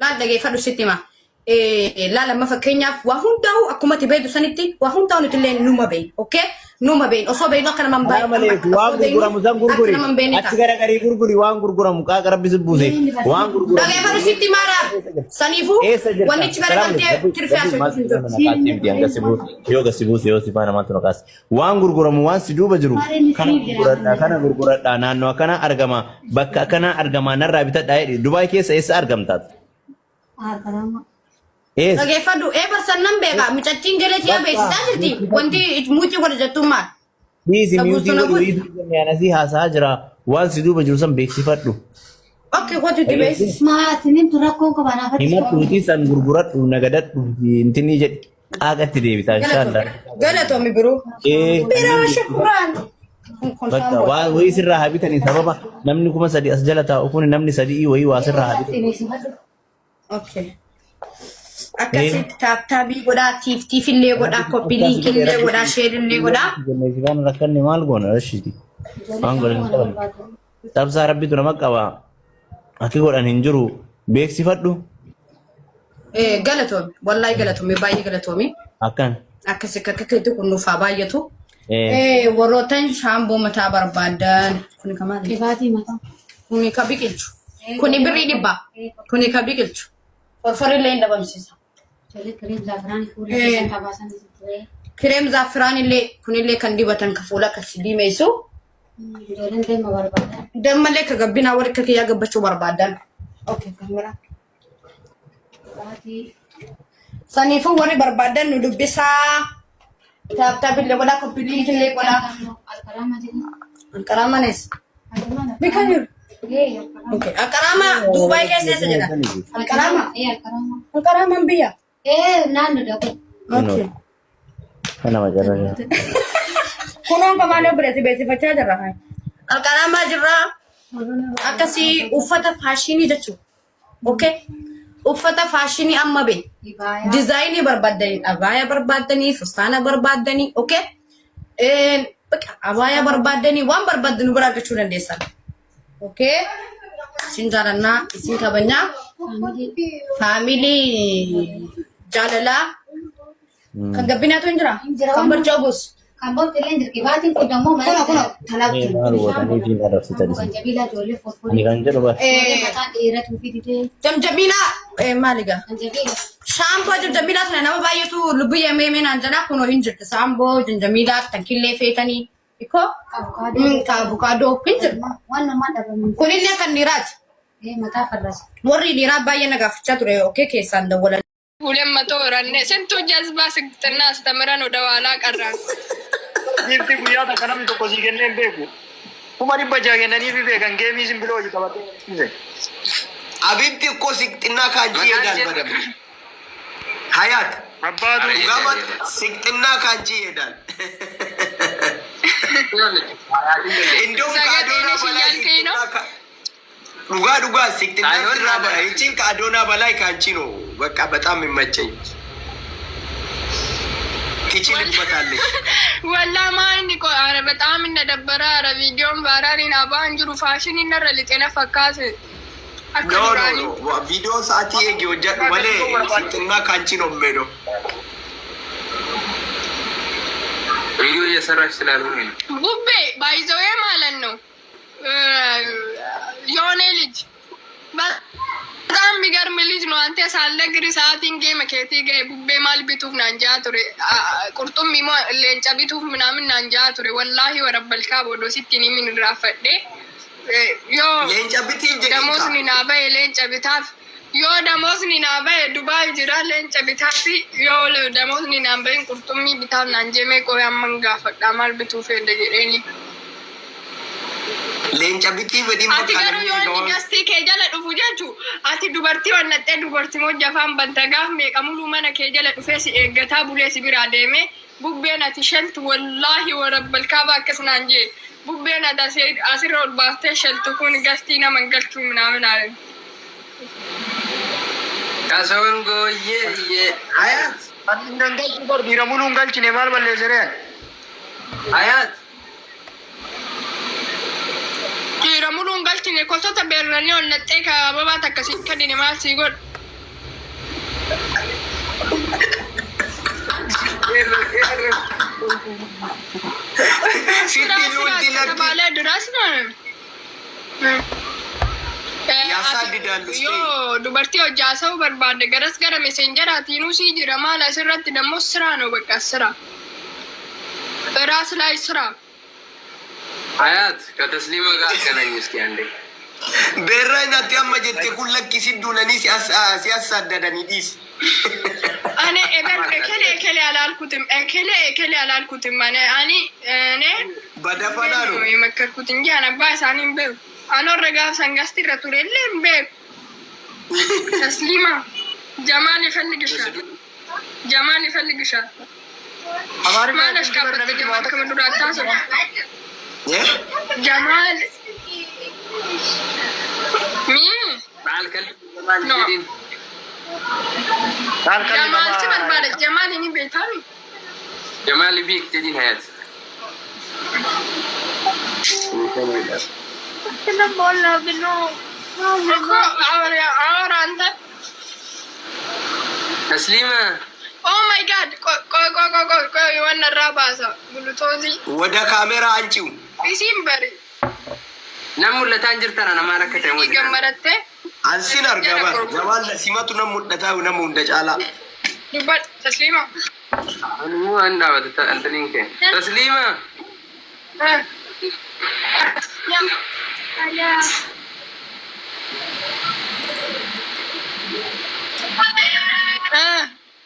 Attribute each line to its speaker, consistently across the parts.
Speaker 1: Laal dhageeffadhu sitti hima. Laal amma fakkeenyaaf waa hundaa'u akkuma ati beektu sanitti waa hundaa'u nuti illee numa beekna. Okay? Numa beekna. Osoo beeknu akka nama hin
Speaker 2: Karaa malee
Speaker 1: baay'ee
Speaker 2: waan
Speaker 1: osoo beeknu
Speaker 2: gurguramu san
Speaker 1: akka
Speaker 2: gurguri.
Speaker 1: nama hin beekne
Speaker 2: Achi
Speaker 1: ta'a.
Speaker 2: garagarii gurguri waan gurguramu qaaqa rabbi si buuse. Waan gurguramu.
Speaker 1: Dhageeffadhu sitti himaadha. Saniifuu
Speaker 2: Eessa jirta?
Speaker 1: wannichi garagaltee tirfee
Speaker 2: Gabii
Speaker 1: asii
Speaker 2: maal
Speaker 1: hin
Speaker 2: si
Speaker 1: jiru.
Speaker 2: faana naqaasee miti hanga si buuse yoo gasi buuse yoo si faana maaltu naqaase. Waan gurguramu waan si duuba jiru kana gurguradhaa kana gurguradhaa naannoo akkanaa argama bakka akkanaa argama narraa bitadhaa jedhi Dubaay keessa eessa argamtaat? Eessa?
Speaker 1: Dhageeffadhu ee barsan nan beeka mucattiin galee tiyaa beeksisaa jirti wanti muutii godha jettuun maal?
Speaker 2: Dhiisi
Speaker 1: Na
Speaker 2: miyuutii
Speaker 1: buustu na
Speaker 2: godhi
Speaker 1: buustu.
Speaker 2: wayii duuba anasii haasa'aa jira waan si duuba jiru san beeksifadhu.
Speaker 1: Okay kootu itti beeksisi.
Speaker 3: Maatiin rakkoon qaba naaf
Speaker 2: Himadhuutii san gurguradhu nagadadhu intinii jedhi qaaqatti deebita inshaallah.
Speaker 1: Galatoomi biroo.
Speaker 2: Ee
Speaker 1: Biroo shukuraan.
Speaker 2: bakka waa wayii sirraa haa bitanii sababa namni 3000 as jala taa'u kun namni sadii wayii waa sirraa haa bitanii.
Speaker 1: Okay. Akkasitti taaptaabii godhaa, tiif tiifillee godhaa, koppii liinkillee godhaa, sheerillee godhaa.
Speaker 2: Sifaan rakkanne maal goona rashidi. Waan godhan hin qaban. Cabsaa rabbitu nama qaba. Akki godhan hin jiru. Beeksifadhu.
Speaker 1: Galatoomi. Wallaahi galatoomi. Baay'ee galatoomi.
Speaker 2: Akkan.
Speaker 1: Akkasi akka keetti kun nuuf haa baay'atu.
Speaker 2: Eh.
Speaker 1: Warroottan shaamboo mataa barbaadan. Kuni ka maali?
Speaker 3: Qibaatii mataa.
Speaker 1: Kuni ka biqilchu. Kuni birrii 100. Kuni ka biqilchu. Forforillee hin dhabamsiisa.
Speaker 3: Ijoollee kireem zaafiraan fuula keessan qabaasan ture.
Speaker 1: Kireem zaafiraan illee kunillee kan dibatan ka fuula akkasi diimeessu.
Speaker 3: Ijoolleen deema barbaadan.
Speaker 1: Dammallee ka gabbinaa warri akka kiyyaa gabbachuu barbaadan. Okay, kan biraa.
Speaker 3: Qibaatii.
Speaker 1: Saniifuu warri barbaadan nu dubbisaa. Taaptaap illee godhaa, koppii liink illee godhaa.
Speaker 3: Alqaraama jedhu.
Speaker 1: Alqaraamanis. Bika jiru. Okay. Alqaraama Duubaay keessa eessa jedha? Alqaraama.
Speaker 3: Alqaraama.
Speaker 1: Alqaraamaan biyya.
Speaker 3: Naannoo dha kun.
Speaker 1: Okay.
Speaker 2: Kana macarraa.
Speaker 1: Kunoon kamaan obboleessi beeksifachaa jirra. Alqaraamaa jirra. Akkasii uffata faashinii jechuudha. Okay. Uffata faashinii amma bee.
Speaker 3: Ibaayaa.
Speaker 1: Dizaayinii barbaaddanii, abaaya barbaaddanii, fustaana barbaaddanii, okay? Baqa abaaya barbaaddanii waan barbaaddan nu bira argachuu dandeessan. Okay? Isin jaalannaa, isin kabajnaa. Faamilii jaalalaa. Kan gabbinaatu hin jira?
Speaker 3: Hin jira.
Speaker 1: Kan barcaa buus.
Speaker 3: Kan bootti illee hin jirti. Baatiin kun dammoo mana
Speaker 1: Kuno kuno talaatti.
Speaker 2: Maal gootanii fi arrabsitan isin.
Speaker 3: Ganjabiilaa ijoollee
Speaker 2: Ani
Speaker 3: forforii.
Speaker 2: kan jedhu bara.
Speaker 3: Ijoollee mataa dheeratuu fi didee.
Speaker 1: Jamjamiilaa maali gaa?
Speaker 3: Ganjabiila.
Speaker 1: Shaamboo jamjamiilaa sana nama baay'eetu lubbiyyee meemee naan jedhaa kunoo hin jirti. Shaamboo jamjamiilaa tankillee feetanii. Ikoo
Speaker 3: Abukaadoo.
Speaker 1: ka abukaadoo hin jiru.
Speaker 3: Waan namaa dhabamu.
Speaker 1: Kunillee kan dhiiraati.
Speaker 3: Mataa farrasa.
Speaker 1: Warri dhiiraa baay'ee na gaafachaa ture okee keessaan dawwalan.
Speaker 4: ሁለት መቶ ranne ስንቱ ጀዝባ ስግጥና አስተምረን ወደ ኋላ ቀረን።
Speaker 5: Giiftii guyyaa takka namni tokko sii kennee hin beeku. 600,000 kennanii fi beekan geemii sin biloo hojii qabatee.
Speaker 6: Abibti እኮ ሲቅጥና ከአንቺ ይሄዳል በደምብ ሀያት
Speaker 5: Abbaatu
Speaker 6: dhugaman ሲቅጥና ከአንቺ ይሄዳል። እንደውም ከአዶና
Speaker 4: ሰገጤ ነሽ
Speaker 6: በላይ
Speaker 4: እያልከኝ ነው?
Speaker 6: ሲቅጥና dhugaa dhugaa ሲቅጥና
Speaker 7: ሳይሆን
Speaker 6: ስራ በላይ ይቺን ከአዶና በላይ ከአንቺ ነው። በቃ በጣም የሚመቸኝ ትችልበታለች።
Speaker 4: ወላ ማን ቆ አረ በጣም እንደደበረ አረ ቪዲዮን ባራሪን አባን ጅሩ ፋሽን ነረ ልጤነ ፈካት akka
Speaker 6: No no
Speaker 4: duraanii
Speaker 6: no viidiyoo sa'aatii eegi hojjedhu malee ሲቅጥና ከአንቺ ነው የሚሄደው።
Speaker 7: ቪዲዮ እየሰራች ስላልሆነ ነው።
Speaker 4: ቡቤ ባይዘዌ ማለት ነው የሆነ ልጅ በጣም የሚገርም ልጅ ነው። አንተ ሳልነግር ሰዓቲን ጌመ ኬቲ ገ ቡቤ ማል ቢቱፍ ናንጃ ቱሬ ቁርጡም ሞ ሌንጫ ቢቱፍ ምናምን ናንጃ ቱሬ ወላሂ ወረበልካ ቦዶ ሲቲኒ ምን ራፈዴ ዮ
Speaker 6: Leenca bitiif jedhiin
Speaker 4: damoosni naa bahe leenca bitaaf yoo damoosni naa bahe Dubaay jira leenca bitaafi yoo damoosni naan bahin qurxummii bitaaf naan jeemee qoy amman gaafadha maal bituu fedha jedheeni.
Speaker 6: Leenca bitiif jedhiin
Speaker 4: Ati
Speaker 6: bakka
Speaker 4: garuu
Speaker 6: namni
Speaker 4: yoo inni
Speaker 6: eegamu.
Speaker 4: gastii kee jala dhufu jechu ati dubartii wannattee dubartii moo jafaan banta gaaf meeqa muluu mana kee jala dhufee si eeggataa bulee si biraa deemee bubbeen ati sheltu wallaahi warabbal kaaba akkas naan jee bubbeen ati asirra ol baaftee sheltu kun gastii nama hin galchuu minaamin aale.
Speaker 7: Kasoon gooyyee iyyee.
Speaker 6: Hayat
Speaker 5: Ani hin galchu bar dhiira muluu hin galchine maal balleessireen?
Speaker 7: Hayaat.
Speaker 4: Dhiira muluu hin galchine kosota beerranii ol naxxee ka ababaa takka si kadhine maal sii godhu. ስራ
Speaker 6: Sitti
Speaker 4: ስራ
Speaker 6: duuti lakki.
Speaker 4: እስከተባለ ድረስ ማለት ነው።
Speaker 6: Yaasaaddidaal
Speaker 4: Yoo dubartii hojii haasa'uu barbaadde garas gara meseenjeraatiinuu sii jira maal asirratti ደግሞ ስራ ነው በቃ ስራ ራስ ላይ ስራ።
Speaker 7: ሀያት ከተስሊማ ጋር አገናኝ እስኪ አንዴ።
Speaker 6: Beerraa natti amma jette kun lakki si duulanii si assaadadanii dhiisi.
Speaker 4: እኔ እበል እከሌ እከሌ አላልኩትም፣ እከሌ እከሌ አላልኩትም። እኔ እኔ
Speaker 6: Badafa
Speaker 4: ነው
Speaker 6: laalu.
Speaker 4: የመከርኩት እንጂ አነባ isaaniin beeku anorra gaaf sangaasti irra turellee hin beeku. ተስሊማ ጀማል ይፈልግሻል፣ ጀማል ይፈልግሻል።
Speaker 5: Amaariffaa
Speaker 4: maal ashqaabatte ጀማል ከመዱራ አታስሩ።
Speaker 6: Eh?
Speaker 4: ጀማል ሚ
Speaker 7: በዓል ከል
Speaker 4: No.
Speaker 5: Maal kan
Speaker 4: ጀማል si barbaada ጀማል ini beekami.
Speaker 7: ጀማል ቢክ ጀዲን ሀያት
Speaker 4: እኮ አውራ አውራ አንተ።
Speaker 7: ተስሊማ
Speaker 4: Oh my God, ቆይ ቆይ ቆይ ቆይ ቆይ ቆይ ዋና ራባሳ ብሉቶዚ
Speaker 6: ወደ ካሜራ አንጪው።
Speaker 4: isiin bari
Speaker 7: namu lataan jirtana nama rakkate
Speaker 4: gammadate.
Speaker 6: Ansin argama. Jamaal simatu nam mudhataa nama hunda caalaa.
Speaker 4: Dubbadhu Tasliima.
Speaker 7: Anuu an dhaabate antaniin kee Tasliima.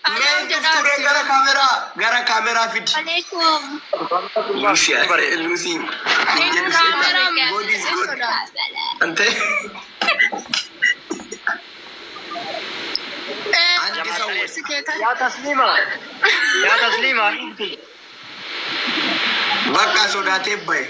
Speaker 6: Mee dhufture gara kaameraa gara kaameraa fidi. Lucy Lucy hin jedhu seetaa. God is good. Ante አንድ ሰው
Speaker 5: Yaa Tasliima. Yaa Tasliima.
Speaker 6: bakka sodaatee bahe.